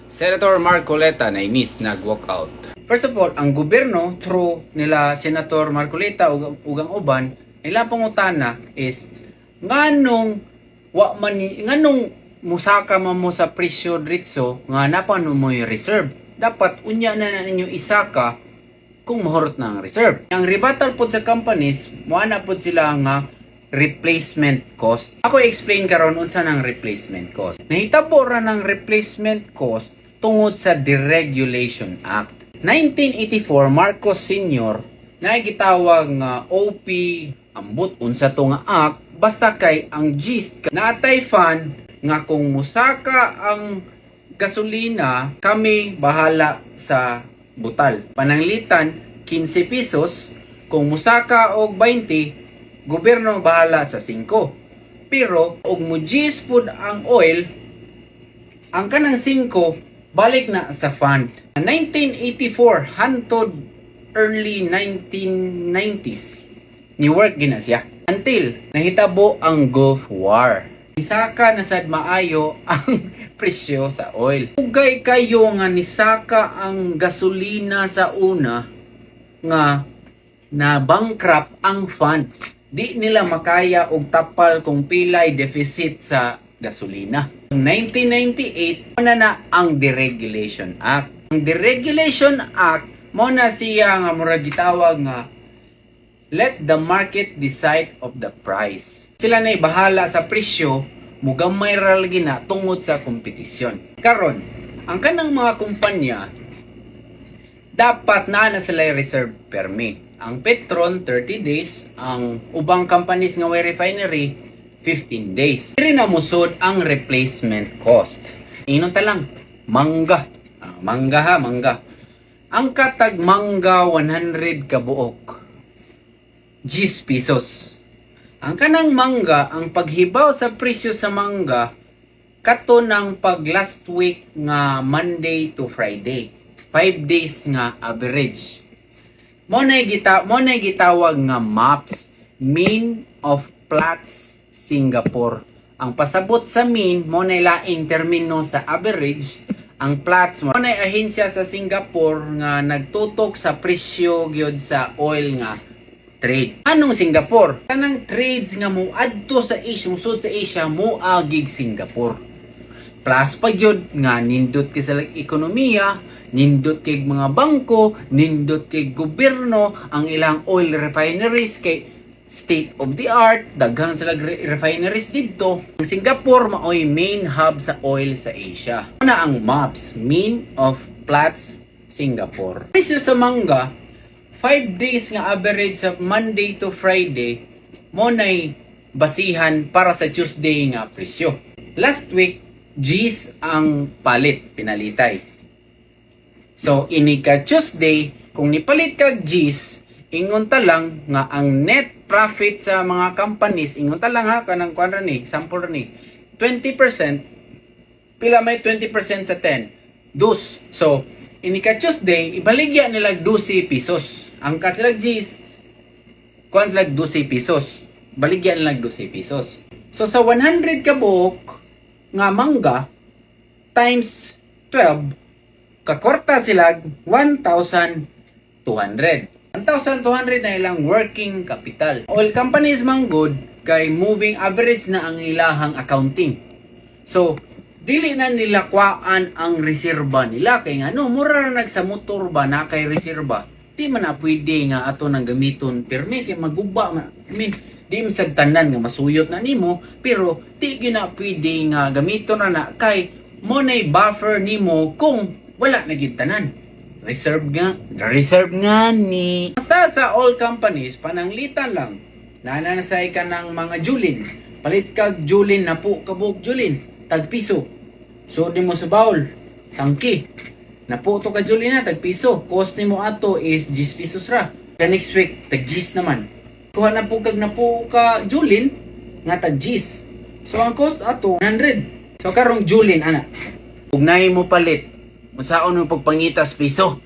Senator Marcoleta nainis, nag-walk out. First of all, ang gobyerno through nila Senator Marcoleta ug ang uban, ilang pangutana is nganong wa man nganong musaka man mo sa presyo dritso nga napano mo yung reserve? Dapat unya na na ninyo isaka kung mahurot na ang reserve. Ang rebuttal pod sa companies, moana pod sila nga replacement cost. Ako i-explain karon unsa nang replacement cost. Nahitabo ra ng replacement cost tungod sa Deregulation Act. 1984, Marcos Sr. na gitawag nga OP, ambot unsa to nga act, basta kay ang gist, natay fund nga kung musaka ang gasolina, kami bahala sa butal. Pananglitan, 15 pesos, kung musaka og 20, gobyerno bahala sa 5. Pero og mo-diyes pud ang oil, ang kanang 5 balik na sa fund. 1984 hantod early 1990s, ni work gina siya until nahitabo ang Gulf War. Nisaka na sad maayo ang presyo sa oil. Ugay kayo nga nisaka ang gasolina sa una nga na bankrupt ang fund. Di nila makaya og tapal kung pilay deficit sa gasolina. 1998 na na ang Deregulation Act. Ang Deregulation Act mo na siya nga murag gitawag nga let the market decide of the price. Sila na bahala sa presyo, mugamay ra lagi na tungod sa kompetisyon. Karon, ang kanang mga kumpanya dapat naa na sila reserve permi. Ang Petron 30 days, ang ubang companies nga way refinery 15 days. Diri na musod ang replacement cost. Ingnon ta lang, mangga. Ah, mangga ha, mangga. Ang katag mangga 100 ka buok. 10 pesos. Ang kanang mangga, ang paghibaw sa presyo sa mangga, kato ng pag last week nga Monday to Friday. 5 days nga average. Mo na gitawag nga MOPS, Mean of Platts Singapore. Ang pasabot sa mean, mo na laing termino sa average. Ang Platts mo na ahensya sa Singapore nga nagtutok sa presyo gyud sa oil nga trade. Anong Singapore? Kanang trades nga mo adto sa Asia, musud sa Asia, mo agig Singapore. Plus pa gyud nga nindot kay sa ekonomiya, nindot kay mga bangko, nindot kay gobyerno, ang ilang oil refineries kay state of the art, daghan sila refineries didto. Ang Singapore maoy main hub sa oil sa Asia. Na ang MOPS, Mean of Platts Singapore. Presyo sa mangga, 5 days nga average sa Monday to Friday, mo nay basihan para sa Tuesday nga presyo. Last week, diyes ang palit, pinalitay. So, ini ka Tuesday, kung nipalit kag diyes, ingon ta lang nga ang net profit sa mga companies, ingon ta lang ha, kanang kuan ra ni, sample ra ni, 20%, pila may 20% sa 10? Dus. So, ini ka Tuesday, ibaligya nila 12 pesos. Ang kat sila diyes, kuan sila 12 pesos. Baligya nila 12 pesos. So, sa 100 ka buok nga mangga, times 12, kakorta sila 1,200. 1,200 na ilang working capital. Oil companies man good kay moving average na ang ilahang accounting. So, dili na nila kwaan ang reserba nila kay ngano mura na nagsa motor ba na kay reserba. Di man na pwede nga ato nang gamiton pirmi kay maguba man. I mean, di man sad tanan nga masuyot na nimo, pero di gyud na pwede nga gamiton na na kay mo nay buffer nimo kung wala na gid tanan. Reserve nga, reserve nga ni. Basta sa all companies, pananglitan lang. Nananasay ka ng mga julin. Palit kag julin na po kabuk julin. Tag piso. So di mo sa bowl. Tangki. Napo to ka julin na, tag piso. Cost nimo ato is 10 pesos ra. Ka next week, tag 10 naman. Kuha na po kag napo ka julin nga tag 10. So ang cost ato 100. So karong julin ana. Ug mo palit, unsaon mo pagpangitas piso?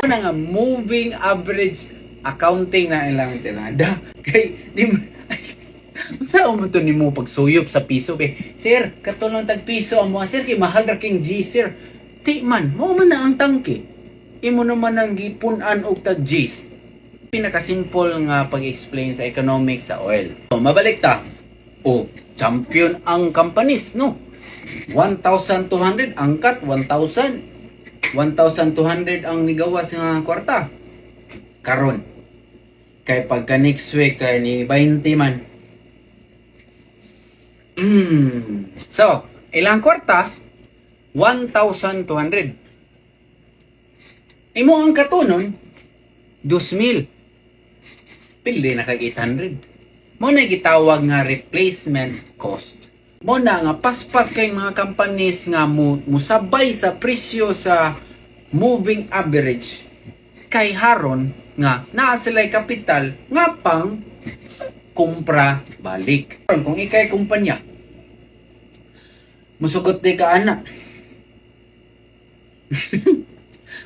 Na nga moving average accounting na ilang tirada. Kay di ay, Unsa man to nimo pagsuyop sa piso be? Sir, katulong tag piso amo, sir, kay mahal ra king G, sir. Di man, mao man na ang tangke. Imo naman ang gipun-an og tag G's. Pinakasimple nga pag-explain sa economics sa oil. So, mabalik ta. Oh, champion ang companies, no? 1,200 angkat 1,000. 1,200 ang nigawas nga kwarta. Karon. Kay pagka next week kay ni 20 man. So, ilang kwarta? 1,200. Imo ang katunon, 2,000. Pili na kag 800. Mao na gitawag nga replacement cost. Mao na nga paspas kay mga companies nga mo musabay sa presyo sa moving average kay haron nga naa sila'y kapital nga pang kumpra balik. Karon, kung ikay kumpanya, musugot di ka ana,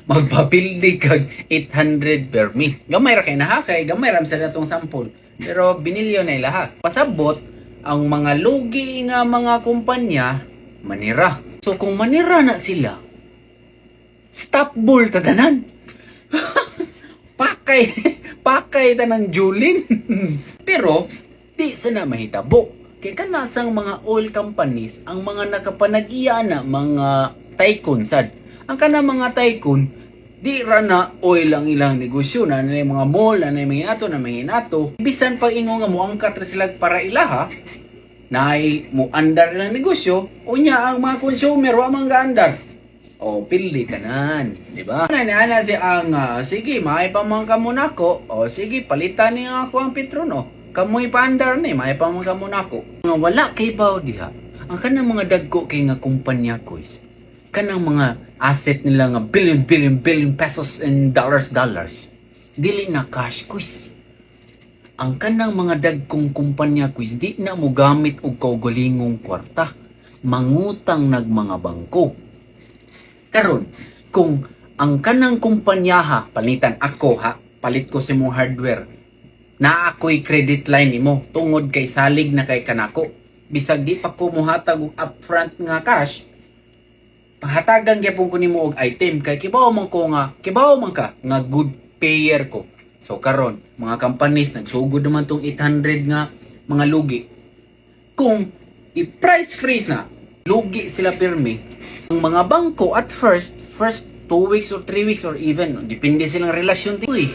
magpapildi kag 800 per mi. Gamay ra kay nahakay, gamay ra sa datong sample. Pero binilyo na ilaha. Pasabot ang mga lugi nga mga kumpanya manira. So kung manira na sila, stop bull tatanan. Pakay, pakay tanang Julin. Pero di sana mahitabo. Kay kanasang mga oil companies ang mga nakapanag-iya na mga tycoon sad. Ang kana mga tycoon, di ra na oil ang ilang negosyo na na mga mall na na mga ato na mga inato. Bisan pag ingon nga moangkat ra sila para ilaha, naay mo andar ilang negosyo, unya ang mga consumer wa man gaandar. O, pili tanan, di ba? Ana ni ana si ang sige, maay pa man kamo nako. O sige, palitan niyo ako ang Petrono. Kamoy paandar ni, maay pa man kamo nako. Nga wala kay baw diha. Ang kanang mga dagko kay nga kumpanya ko is kanang mga asset nila nga billion billion billion pesos and dollars dollars. Dili na cash quiz. Ang kanang mga dagkong kumpanya quiz di na mo gamit og kaugalingong kwarta. Mangutang nag mga bangko. Karon, kung ang kanang kumpanya ha, palitan ako ha, palit ko sa imong hardware. Na ako'y credit line nimo tungod kay salig na kay kanako. Bisag di pa ko mohatag og upfront nga cash, pahatagan gyapon ko nimo og item kay kibaw man ka nga good payer ko. So karon, mga companies nagsugod naman tong 800 nga mga lugi. Kung i-price freeze na, lugi sila pirmi. Ang mga bangko at first, first 2 weeks or 3 weeks or even, depende silang relasyon. Uy,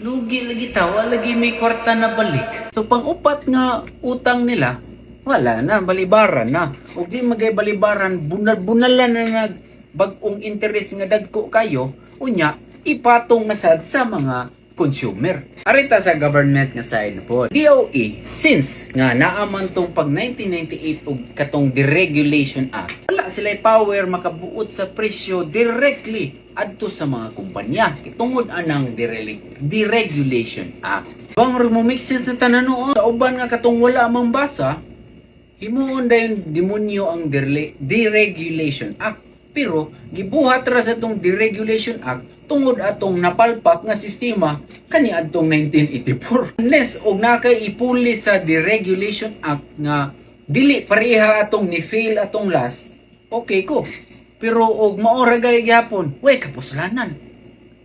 lugi lagi ta, wala lagi may kwarta na balik. So pang-upat nga utang nila, wala na, balibaran na. O di magay balibaran, bunal-bunalan na nag bag-ong interest nga dagko kayo, unya, ipatong na sad sa mga consumer. Arita sa government nga side po. DOE, since nga naaman tong pag 1998 og katong Deregulation Act, wala sila power makabuot sa presyo directly adto sa mga kumpanya. Tungod anang Deregulation Act. Bang mo make sense na tanan noon. Sa uban nga katong wala mang basa, himuon dayon demonyo ang Deregulation Act. Pero gibuhat ra sa tong Deregulation Act tungod atong napalpak nga sistema kaniadtong 1984. Unless og nakay ipuli sa Deregulation Act nga dili pareha atong ni fail atong last, okay ko. Pero og mao ra gay gyapon, way kapuslanan.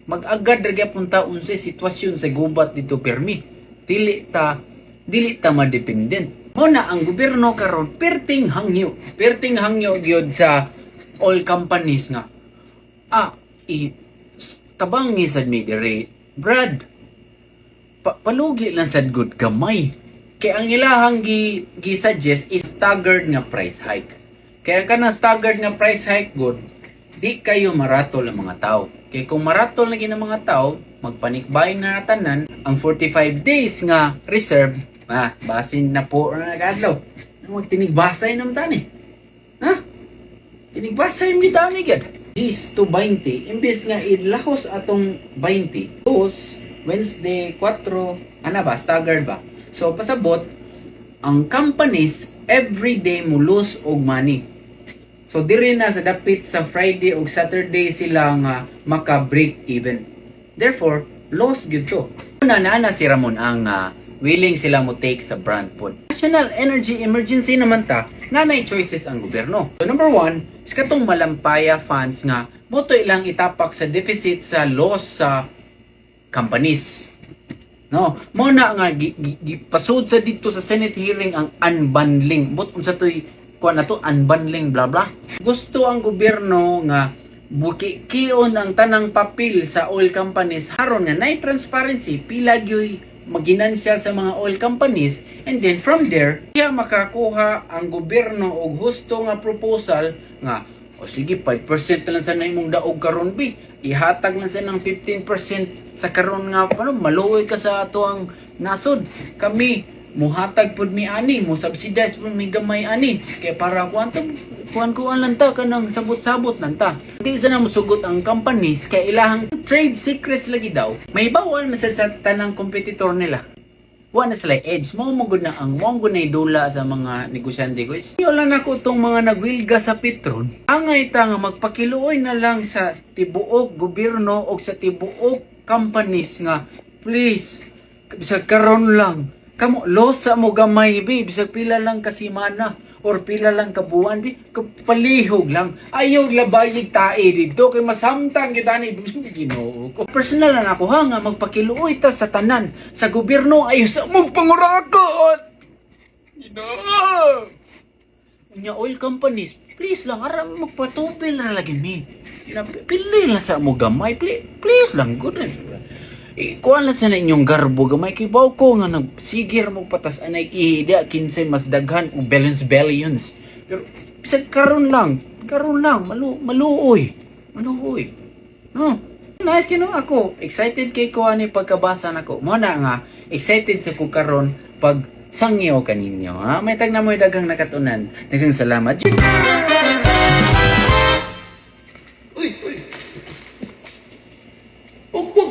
Mag-agad ra gyapon ta unsay sitwasyon sa gubat dito permi. Dili ta madependent. Mao na ang gobyerno karon perting hangyo. Perting hangyo gyud sa all companies nga i tabangi sad mi dire Brad, palugi lang sad good gamay kay ang ilahang gi suggest is staggered nga price hike. Kaya kanang staggered nga price hike good, di kayo maratol ang mga tao. Kay kung maratol na gina mga tao, magpanic buying na tanan, ang 45 days nga reserve, basin na po na nag-adlaw. Magtinigbasay naman tani. Ha? Tinigbasay mi tani gyud. 10 to 20, imbes nga ilahos atong 20, dos, Wednesday, 4, ana ba, staggered ba? So, pasabot, ang companies, every day mo lose og money. So, diri na sa dapit sa Friday og Saturday sila nga maka-break even. Therefore, loss gyud to. Una na na si Ramon ang willing sila mo take sa brand pod. National energy emergency naman ta, nanay choices ang gobyerno. So number one, is katong malampaya funds nga moto ilang itapak sa deficit sa loss sa companies. No, mo na nga gipasud sa dito sa Senate hearing ang unbundling. But unsa toy kuan na to, unbundling, bla bla. Gusto ang gobyerno nga bukikion ang tanang papel sa oil companies haron nga nay transparency pila gyoy maginansya sa mga oil companies, and then from there kaya makakuha ang gobyerno og husto nga proposal nga, "O sige, 5% na lang sa imong daog karon bi. Ihatag lang sa ng 15% sa karon nga ano, maluoy ka sa ato ang nasod. Kami muhatag pud mi ani, mo subsidize pud mi gamay ani." Kay para kuan to, kuan kuan lang ta, kanang sabot-sabot lang ta. Di sa na musugot ang companies kay ilahang trade secrets lagi daw. May bawal man sad sa tanang competitor nila, wa na sila edge mo gud na ang mo gud na dula sa mga negosyante ko is yun lang nako tong mga nagwilga sa Petron. Angay ta nga magpakiluoy na lang sa tibuok gobyerno o sa tibuok companies nga please, bisag karon lang kamo, losa mo gamay bi, bisag pila lang ka semana or pila lang ka buwan bi, palihog lang, ayaw labayig tae didto kay masamtang gyud ani. Ginoo ko, personal na nako ha, nga magpakiluoy ta sa tanan sa gobyerno, ayo sa magpangurakot. Ginoo. Unya oil companies, please lang, ara magpatubil na lagi mi. Pili lang sa mo gamay, please, please lang, goodness. Kuan lang sa na inyong garbo gamay kay baw ko nga nagsigir mo patas anay ihida kinsay mas daghan og billions billions. Pero bisag karon lang maluoy. Maluoy. No. Nice kino ako. Excited kay ko ani pagkabasa nako. Mo na nga excited sa ko karon pag sangyaw kaninyo, ha? May tag na mo'y daghang nakatunan. Daghang salamat. Uy, uy. Ugbo.